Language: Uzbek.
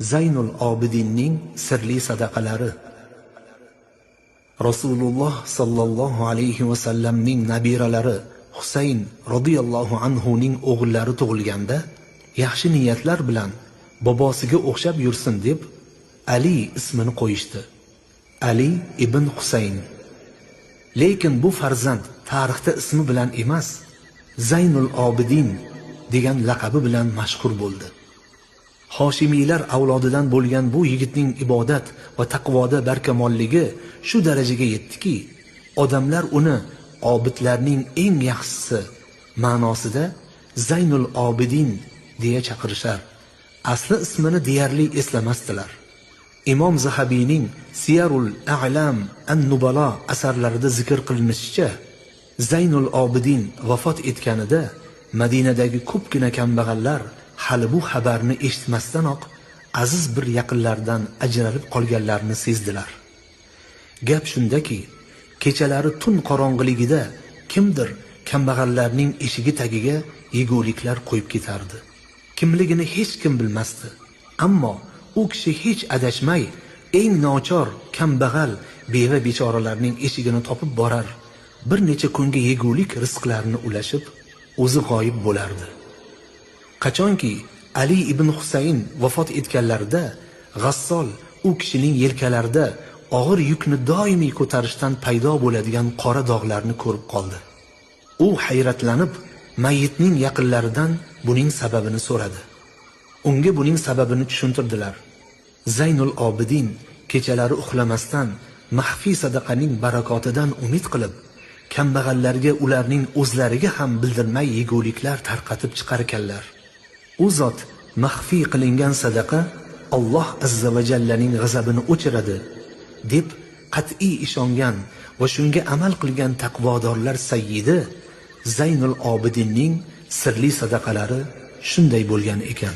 Zaynul Obidinning sirli sadaqalari. Rasululloh sallallohu alayhi va sallamning nabiralari Husayn radhiyallohu anhu ning o'g'illari tug'ilganda yaxshi niyatlar bilan bobosiga o'xshab yursin deb Ali ismini qo'yishdi. Ali ibn Husayn. Lekin bu farzand tarixda ismi bilan emas, Zaynul Obidin degan laqabi bilan mashhur bo'ldi. Hoshimiylar avlodidan bo'lgan bu yigitning ibodat va taqvoda barkamolligi shu darajaga yetdiki, odamlar uni obidlarning eng yaxshisi ma'nosida Zaynul Obidin deya chaqirishar. Asli ismini deyarli eslamasdilar. Imom Zahabiyning Siyarul A'lam an-Nubala asarlarida zikr qilinishicha, Zaynul Obidin vafot etganida Madinadagi ko'pgina kambag'allar hali bu xabarni eshitmasdanoq aziz bir yaqinlaridan ajralib qolganlarini sezdilar. Gap shundaki, kechalari tun qorong'iligida kimdir kambag'allarning eshigi tagiga yeguliklar qo'yib ketardi. Kimligini hech kim bilmasdi. Ammo u kishi hech adashmay eng nochor, kambag'al, beva bechoralarning eshigini topib borar, bir necha kunga yegulik rizqlarini ulashib, o'zi g'oyib bo'lardi. Qachonki Ali ibn Husayn vafot etganlarida G'assol u kishining yelkalarida og'ir yukni doimiy ko'tarishdan paydo bo'ladigan qora dog'larni ko'rib qoldi. U hayratlanib mayitning yaqinlaridan buning sababini so'radi. Unga buning sababini tushuntirdilar. Zaynul Obidin kechalari uxlamasdan maxfiy sadaqaning barakotidan umid qilib, kambag'allarga ularning o'zlariga ham bildirmay yeguliklar tarqatib chiqar ekanlar. U zot maxfiy qilingan sadaqa Alloh azza va jallaning g'azabini o'chiradi deb qat'iy ishongan va shunga amal qilgan taqvodorlar sayyidi Zaynul Obidinning sirli sadaqalari shunday bo'lgan ekan.